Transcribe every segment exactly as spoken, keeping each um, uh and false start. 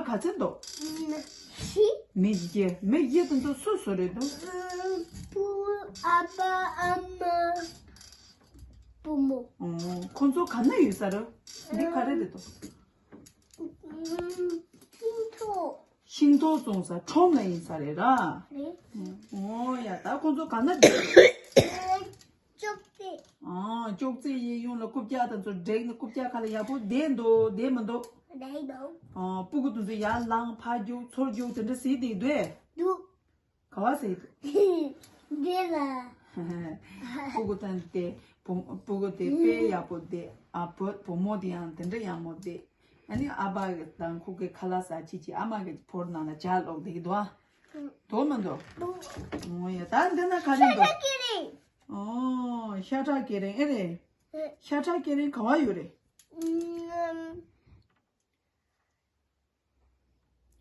ག་ཚོད་འདུག་ཤི། མི་བརྒྱད། མི་བརྒྱད་དེ་ཚོ་སུ་སུ་རེད་འདུག་བུ། ཨ་ཕ། ཨ་མ། བུ་མོ། ཨོ། ཁོ་ཚོ་ག་ན་ཡོད་ས་རེད། འདི་ག་རེ་རེད་འདུག་ཤིང་ཐོག་ཤིང་ཐོག་བཙོང་ས་ཁྲོམ་ལ་ཡིན་ས་རེད་ར། རེད། ཨོ་ཡ། ད་ཁོ་ཚོ་ག་ན་བསྡད། ཅོག་ཙེ། ཨ། ཅོག་ཙེ་གཡས་གཡོན་ལ་རྐུབ་བཀྱག་དང་ཚོ་བསྒྲིགས་ནས། རྐུབ་བཀྱག་ཁ་ལ་ཡག་པོ་བསྡད་འདུག་བསྡད་མི་འདུག་བསྡད་འདུག་ཨ། སྤུ་གུ་དེ་ཚོ་ཡར་ལངས་ཕར་རྒྱུག་ཚུར་རྒྱུག་དེ་འདྲ་ཟེར་བསྡད་འདུག་འདུག་ག་བ་ཟེར་འདུག་འདི་ལ། སྤུ་གུ་དང་དེ་བུ། སྤུ་གུ་དེ་དཔེ་ཡག་པོ་བསྡད། ཨ། བུ། བུ་མོ་དེ་ཡང་དེ་འདྲ་ཡག་མོ་བསྡད། ཨ་ནི་ཨ་ཕ་གི་དང་ཁོ་གི་ཁ་ལག་ཟ་བྱེད་ཀྱི། ཨ་མ་གི་ཕོར་ནང་ལ་ཇ་སློག་བསྡད་ཀྱི་འདུག་ཨ། འདུག་མི་འདུག་ཨོ་ཡ། ད་འདི་ན་ག་རེ་འདུག་ཤ་ཁྲག་སྐྱེ་རིང་། ཨོ། ཤ་ཁྲག་སྐྱེ་རིང་ཨེ་རེད། ཨེ། ཤ་ཁྲག་སྐྱེ་རིང་ག་བ་ཡོད་རེད། ཨམ།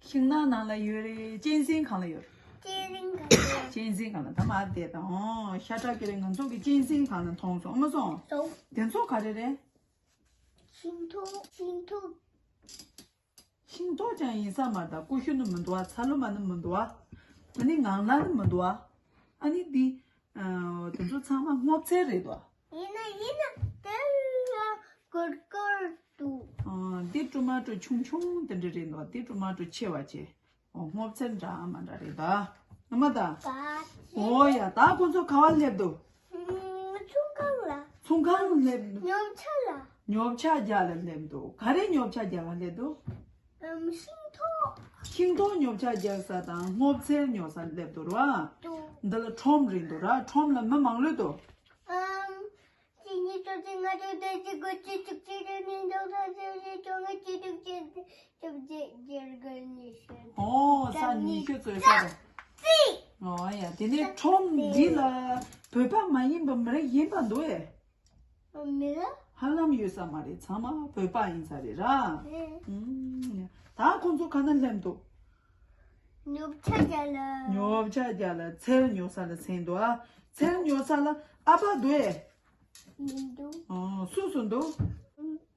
ཤིང་ནགས་ནང་ལ་ཡོད་རེད། གཅན་གཟན་སྒང་ལ་ཡོད་རེད། གཅན་གཟན་སྒང་ལ་ཡོད། གཅན་གཟན་སྒང་ལ། ད་མར་བལྟས་དང་། ཨོ། ཤ་ཁྲག་སྐྱེ་རིང་ང་ཚོ་གི་གཅན་གཟན་སྒང་ལ་མཐོང་སོང་། ཨ་མ་སོང་། སོང་། དེ་ཚོ་ག་རེ་རེད། ཤིང་ཐོག་ཤིང་ཐོག་ཤིང་ཐོག་ཀྱང་ཡིན་ས་མ་རེད། ད་ཀུ་ཤུ་ནི་མི་འདུག་ཨ། ཚ་ལུ་མ་ནི་མི་འདུག་ཨ། ཨ་ནི་ངང་ལག་ནི་མི་འདུག་ཨ། ཨ་ནི་འདི། ཨ། དེ་ཚོ་ཚང་མ་སྔོ་ཚལ་རེད་དོ། ཡིན་ན་ཡིན་ན་དེ་ལ་གུར་གུར་འདུག་ཨ། འདི་ཊོ་མ་ཊོ་ཆུང་ཆུང་དེ་འདྲ་རེད་དོ། འདི་ཊོ་མ་ཊོ་ཆེ་བ་ཆེ། ཨོ། སྔོ་ཚལ་འདྲ་མ་འདྲ་རེད་ད། ཨ་མ་ད། ད། ཨོ་ཡ། ད་ཁོ་ཚོ་ག་བ་སླེབས་འདུག་ཚོང་ཁང་ལ། ཚོང་ཁང་སླེབས་འདུག་ཉོ་ཆ་ལ། ཉོ་ཆ་རྒྱག་ལ་སླེབས་འདུག་ག་རེ་ཉོ་ཆ་རྒྱག་ག་སླེབས་འདུག་ཨམ། ཤིང་ཐོག་ཤིང་ཐོག་ཉོ་ཆ་རྒྱག་ས་དང་སྔོ་ཚལ་ཉོ་ས་སླེབས་འདུག་ར། འདུག་འདི་ལ་ཁྲོམ་རེད་འདུག་ར། ཁྲོམ་ལ་མི་མང་ལོས་འདུག་ཨམ། གཅིག་གཉིས་གསུམ་བཞི་ལྔ་དྲུག་བདུན་ཅུ་དགུ་བཅུ་བཅུ་གཅིག་བཅུ་གཉིས་བཅུ་གསུམ་བཅུ་བཞི་བཅུ་ལྔ་བཅུ་དྲུག་བཅུ་བདུན་བཅོ་བརྒྱད་བརྒྱད་དགུ་ཉི་ཤུ། ཨོ། ས་ཉི་ཤུ་ཙམ་ཡོད་ས་རེད། ཨོ་ཡ། དེ་ནས་ཁྲོམ་འདི་ལ་བོད་པ་མ་ཡིན་པ་མི་རིགས་གཞན་པ་འདུག་ཨེ། མི་ལ། ཧ་ལམ་ཡོད་ས་མ་རེད། ཚང་མ་བོད་པ་ཡིན་ས་རེད་ར། ཨེ། ཨུམ། ད་ཁོང་ཚོ་ག་ན་སླེབས་འདུག་ཉོ་ཆ་རྒྱག་ལ། ཉོ་ཆ་རྒྱག་ལ། ཚལ་ཉོ་ས་ལ་སླེབས་འདུག་ཨ། ཚལ་ཉོ་ས་ལ་ཨ་ཕ་འདུག་ཨེ། མི་འདུག་ཨོ། སུ་སུ་འདུག་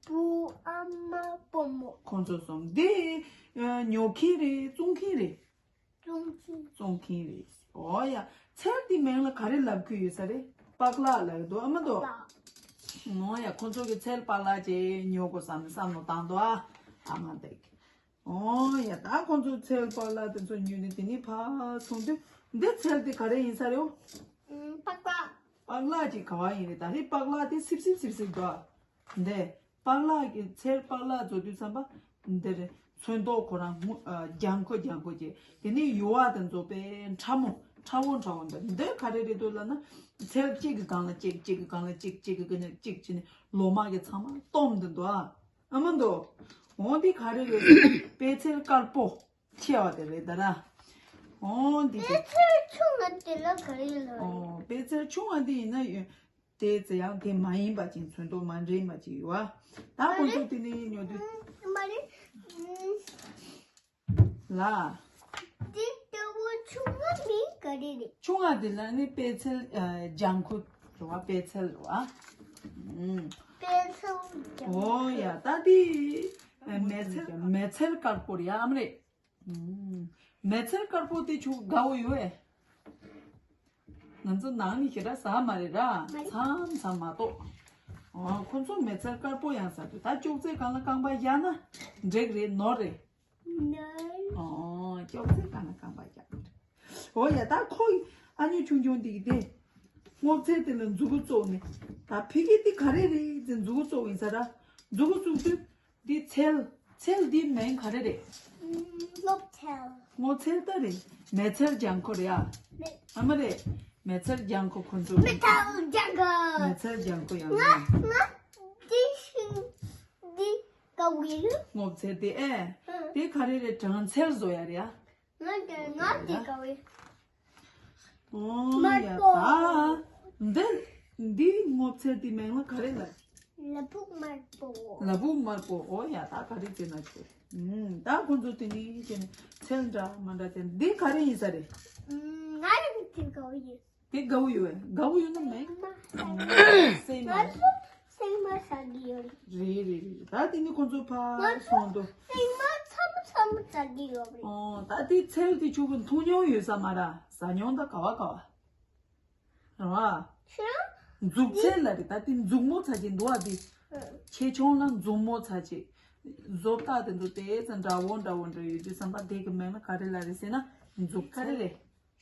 བུ། ཨ་མ། བུ་མོ། ཁོང་ཚོ་གསུམ། འདི་ཉོ་མཁན་རེད། བཙོང་མཁན་རེད། བཙོང་མཁན། བཙོང་མཁན་རེད། ཨོ་ཡ། ཚལ་འདི་མིང་ལ་ག་རེ་ལབ་ཀྱི་ཡོད་ས་རེད། པག་ལག་ལབ་ཀྱི་འདུག་ཨ་མ་འདུག་ཨོ་ཡ། ཁོང་ཚོ་གི་ཚལ་པག་ལག་ཅིག་ཉོ་དགོས་བསམ་ནས་བསམ་བློ་བཏང་འདུག་ཨ། ཨ་མ་འདུག་ཨོ་ཡ། ད་ཁོང་ཚོ་ཚལ་པག་ལག་དེ་ཚོ་ཉོས་ནས་དེ་ནས་ཕར་སོང་དུས། འདི་ཚལ་དེ་ག་རེ་ཡིན་ས་རེད། ཨོ། ཨམ། པག་ལག་པག་ལག་ཅིག་ག་བ་ཡིན་རེད། ད་རེས་པག་ལག་དེ་སིབ་སིབ་སིབ་སིབ་འདུག་ཨ། འདི་པག་ལག་གི་ཚལ་པག་ལག་བཟོ་དུས་ཙམ་པ། འདི་རེད། ཚོན་མདོག་ཁོ་རང་སྔོ། ཨ། ལྗང་ཁུ་ལྗང་ཁུ་ཅིག་དེ་ནས་ཡུ་བ་དེ་ཚོ་དཔེ་ཕྲ་མོ་ཕྲ་བོ་ཕྲ་བོ་འདུག་འདི་ག་རེ་རེད་འདུག་ལབ་ན། ཚལ་གཅིག་གི་སྒང་ལ་གཅིག་གཅིག་གི་སྒང་ལ་གཅིག་གཅིག་གི་སྒང་ལ་གཅིག་བྱས་ནས་ལོ་མ་གི་ཚང་མ་བཏུམས་འདུག་ཨ། ཨ་མ་འདུག་འོ་འདི་ག་རེ་རེད་ཟེར་ན་པད་ཚལ་དཀར་པོ་ཆེ་བ་དེ་རེད་ད་ར། འོ་འདི་དེ། པད་ཚལ་ཆུང་ང་དེ་ལ་ག་རེ་ལབ། འོ། པད་ཚལ་ཆུང་ང་དེ་ཡིན་ན་ཡོད། དེ་ཚེ་ཡང་དེ་མ་ཡིན་པ་ཅིག་ཚོན་མདོག་མ་འདྲེས་པ་ཅིག་ཡོད་བ། ད་ཁོང་ཚོ་དེ་ནས་ཉོ་དུས། མ་རེད། ལ། དེ་ལྟ་བུ་ཆུང་ང་མིང་ག་རེ་རེད། ཆུང་ང་དེ་ལ་ནི་པད་ཚལ། ཨ། ལྗང་ཁུ་རེད་བ། པད་ཚལ་རེད་བ། ཨུམ། པད་ཚལ་ལྗང་ཁུ། འོ་ཡ། ད་དེ་མེ་ཚལ། མེ་ཚལ་དཀར་པོ་རེད་ཡ། ཨ་མ་རེད། ཨུམ། མེ་ཚལ་དཀར་པོ་དེ་ཆུ་དགའ་བོ་ཡོད་ཨེ། ང་ཚོ་ནང་ནས་ཞེ་དྲག་ཟ་མ་རེད་ར། མ་རེད། མཚམས་མཚམས་མ་གཏོགས། ཨོ། ཁོ་ཚོ་མེ་ཚལ་དཀར་པོ་ཡང་ཟ་དུས། ད་ཅོག་ཙེ་སྒང་ལ་རྐང་པ་བཞག་ན་འགྲིག་རེད། ནོར་རེད། ནོར། ཨོ། ཅོག་ཙེ་སྒང་ལ་རྐང་པ་བཞག་ན་འགྲིག་འོ་ཡ། ད་ཁོ་ཨ་ཉོ་ཆུང་ཆུང་དེ་གི་དེ། སྔོ་ཚལ་དེ་ལ་མཛུ་གུ་བཙུགས་ནས། ད་ཕ་གི་དེ་ག་རེ་རེད་ཟེར་མཛུ་གུ་བཙུགས་ཡིན་ས་ར། མཛུ་གུ་བཙུགས་དུས། འདི་ཚལ། ཚལ་འདི་མིང་ག་རེ་རེད། ཨུམ། སྔོ་ཚལ། སྔོ་ཚལ་ད་རེད། མེ་ཚལ་ལྗང་ཁུ་རེད་ཨ། མེ། ཨ་མ་རེད། མེ་ཚལ་ལྗང་ཁུ་ཁོ་ཚོ། མེ་ཚལ་ལྗང་ཁུ། མེ་ཚལ་ལྗང་ཁུ་ཡང་། ང་ང་འདི་ཤིང་འདི་དགའ་བོ་ཡོད། སྔོ་ཚལ་དེ་ཨེ། ཨ། དེ་ག་རེ་རེད། སྦྲང་ཚལ་བཟོ་ཡ་རེད་ཨ། ང་དེ་ང་དེ་དགའ་བོ་ཡོད། ཨོ་ཡ། དམར་པོ། ད་འདི་འདི་སྔོ་ཚལ་དེ་མིང་ལ་ག་རེ་ལབ། ལ་ཕུག་དམར་པོ། ལ་ཕུག་དམར་པོ། ཨོ་ཡ། ད་ག་རེ་བྱས་ན་ཆོག་ཨུམ། ད་ཁོང་ཚོ་དེ་ནི་བྱས་ནས་ཚལ་འདྲ་མ་འདྲ་དེ། འདི་ག་རེ་ཡིན་ས་རེད། ཨུམ། ང་རང་དེ་དགའ་བོ་ཡོད། དེ་དགའ་བོ་ཡོད་པས། དགའ་བོ་ཡོད་ན་མིང་། སྲན་མ། སྲན་མ། ང་ཚོ་སྲན་མ་ཟ་གི་ཡོད། རེད་རེད་རེད། ད་དེ་ནི་ཁོང་ཚོ་ཕར་ང་ཚོ་སོང་དུས། སྲན་མ་ཚ་མོ་ཚ། ཙམ་ཙམ་གྱི་ཡོད་རེད། ཨོ་ད་དེ་ཚལ་དེ་ཆུ་བུ་འཐུང་མྱོང་ཡོད་ས་མ་ར། ཟ་མྱོང་ད་ག་བ་ག་བ། རེད་བ། ཤི་མཛུག་ཚལ་ལ་རེད། ད་དེ་མཛུག་མོ་ཚ་ཅིག་འདུག་བ་དེ། ཆེ་ཆུང་ལ་མཛུག་མོ་ཚ་ཅིག་བཟོ་ལྟ་དེ་འདུག་དེ་ཙམ་འདྲ་བོ་འདྲ་བོ་འདྲ་ཡོད་དུས་ཙམ་པ་དེ་གི་མིང་ལ་ག་རེ་ལ་རེད་ཟེར་ན་མཛུག་ཚལ་རེད།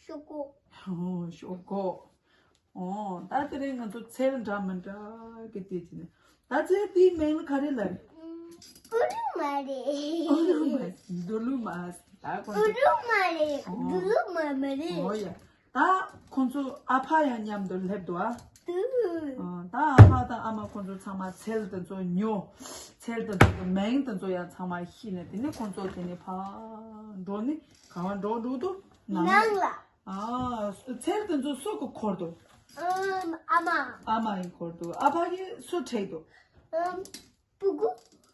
ཤོག་གོ། ཨོ་ཤོག་གོ། ཨོ་ད་དེ་རིང་ང་ཚོ་ཚལ་འདྲ་མི་འདྲ་གི་དེ་ཅི་ནས་ད་ཚལ་དེའི་མིང་ལ་ག་རེ་ལ་རེད། ཨུ་རུ་མ་རེད། ཨུ་རུ་མ་རྡོ་ལུ་མ་ད་ཁོ་ཨུ་ཚོ་རུ་མ་རེད། ཨོ་རྡོ་ལུ་མ་མ་རེད། ཨོ་ཡ། ད་ཁོ་ཚོ་ཨ་ཕ་ཡང་མཉམ་དུ་སླེབས་འདུག་ཨ། ཨ། ད་ཨ་ཕ་དང་ཨ་མ་ཁོ་ཚོ་ཚང་མ་ཚལ་དེ་ཚོ་ཉོ། ཚལ་དེ་ཚོ་གི་མིང་དེ་ཚོ་ཡང་ཚང་མ་ཤེས་ནས་དེ་ནས་ཁོ་ཚོ་དེ་ནས་ཕར་འགྲོ་ནས་ག་བ་འགྲོ་འགྲོ་འདུག་ནང་ལ། ནང་ལ། ཨ། ཚལ་དེ་ཚོ་སུ་གིས་འཁུར་འདུག་ཨམ། ཨ་མ། ཨ་མ་ཡིས་འཁུར་འདུག་ཨ་ཕ་གིས་སུ་ཁྲིད་འདུག་ཨམ། སྤུ་གུ།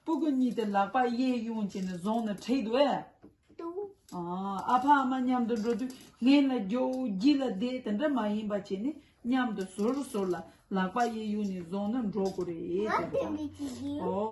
སྤུ་གུ་གཉིས་དེ་ལག་པ་གཡས་གཡོན་བྱས་ནས་བཟུང་ནས་ཁྲིད་འདུག་ཨེ། འདུག་ཨ། ཨ་ཕ་ཨ་མ་མཉམ་དུ་འགྲོ་དུས་སྔོན་ལ་རྒྱུག་རྗེས་ལ་བསྡད་དེ་འདྲ་མ་ཡིན་པ་བྱས་ནས་མཉམ་དུ་ཟུར་ཟུར་ལ་ལག་པ་གཡས་གཡོན་ནས་བཟུང་ནས་འགྲོ་དགོས་རེད་ང་དེ་དེ་འདྲ་བྱེད་ཀྱི་ཡོད། ཨོ།